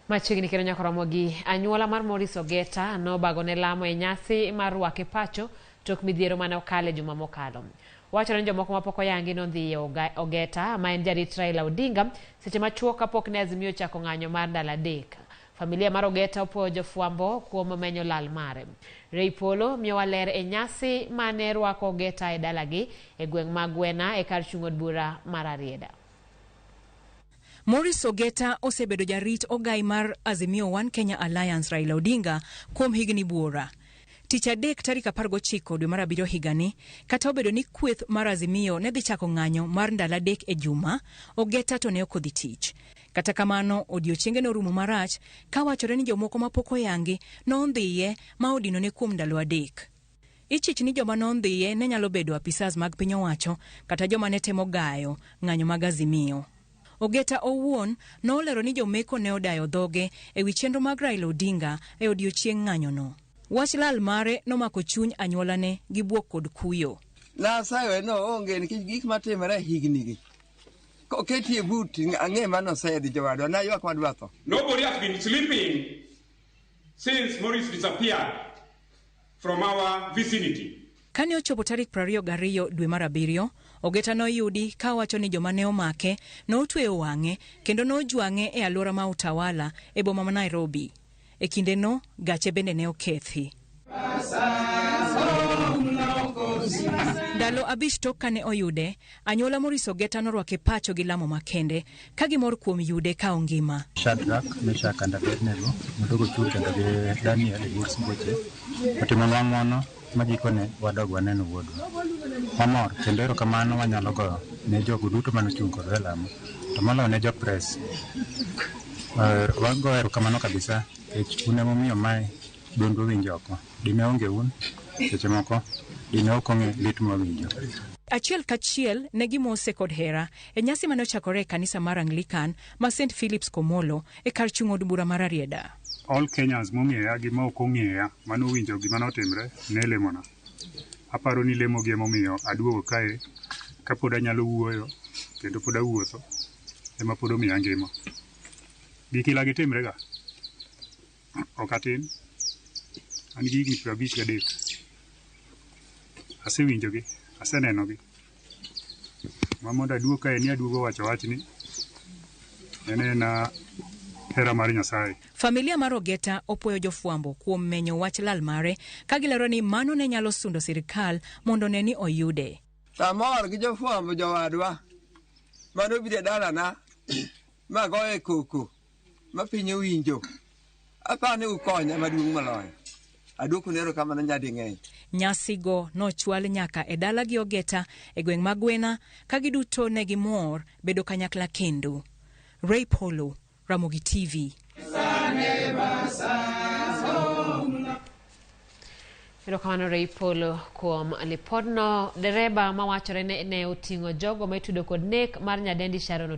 Machiegni kendo nyaka romo gi anyuola mar Maurice Ogeta nobago ne lamo e nyasi mar rwake pacho tok midhiero mane okale juma mokalo. Wachore ni jomoko mapok oyangi nodhiyo Ogeta ma en jarit Raila Odinga seche machuok kapok ne Azimio ochako ng'anyo mar ndalo adek. Familia mar Ogeta opuoyo jofwambo kuom menyo lal mare. Ray Polo miyowa ler e nyasi mane rwako Ogeta e dalagi e gweng' ma Gwena e kar chung' od bura mar Rarieda. Maurice Ogeta osebedo jarit ogai mar Azimio One Kenya Alliance Raila Odinga kuom higni buora. Tich adek tarik 19 dwe mar abiriyo higani, kata obedo ni kweth mar Azimio ne dhi chako ng'anyo mar ndalo adek e juma, Ogeta to ne ok odhi tich. Kata kamano, odiechienge norumo marach ka wachore ni jomoko mapok oyangi nondhiye ma odinone kuom ndalo adek. Ichich ni joma nondhiye ne nyalo bedo apisas mag piny owacho kata joma ne temo gayo ng'anyo mag Azimio. Ogeta owuon nolero ni jomeko ne odayo dhoge e wi chenro mag Raila Odinga e odiechieng' ng'anyono. Wach lal mare nomako chuny anyuolane gi bwok kod kuyo. Nasayo en oonge nikech gik matimore e higni gi. Koketi e but ang'e mano osedhi jowadwa naywak madwa tho. Nobody has been sleeping since Maurice disappeared from our vicinity. Kane ochopo tarik 22 dwe mar abiriyo, Ogeta noyudi ka wacho ni joma ne omake notweyo wang'e kendo nojwang'e e alwora ma Utawala e boma ma Nairobi. E kindeno, gache bende ne okethi. Ndalo abich tok kane oyude, anyuola Maurice Ogeta norwake pacho gi lamo makende ka gimor kuom yude ka ongima. Shadrach, Meshach and Abednego noduogo chung' kendo gi Daniel e bur sibuoche. Otimonwa ng'wono ma gikone wadog waneno wuodwa. Wamor kendo erokamano wanyalo goyo ne jogo duto manochung' kodwa e lamo, to moloyo ne jo press. Wagoyo erokamano kabisa nikech un emomiyo mae dwondwa winjo oko. Dine onge un, seche moko dine ok ong'e lit mwawinjo. Achiel kachiel ne gimose kod hera e nyasi mane ochakore e kanisa mar Anglican ma St Philips Komolo e kar chung' od bura mar Rarieda. All Kenyans mong'eya gi ma ok ong'eya manowinjo gima notimre ne lemona. Aparo ni lemogi emomiyo aduogo kae kapod anyalo wuoyo kendo pod awuotho ema pod omiya ngima. Gik ila gi timre ga. Ok atin. An gi higni 53. Asewinjogi, asenenogi. Ma mondo aduog kae ni aduogo wacho wachni en ena hera mar Nyasaye. Familia mar Ogeta opuoyo jofwambo kuom menyo wach lal mare ka gilero ni mano ne nyalo sundo sirkal mondo one ni oyude. Amor gi jofwambo jowadwa manobiro e dalana ma goye koko ma piny owinjo. Aparo ni ukonya maduong' moloyo. Aduokonu erokamano nyading'eny. Nyasigo nochwal nyaka e dala gi Ogeta e gweng' ma Gwena ka giduto ne gimor bedo kanyakla kendo. Ray Polo, Ramogi TV. Erokamano Ray Polo kuom lipodno. Dereba mawachore ne oting'o jogo ma itudo kod nek mar nyadendi Sharon.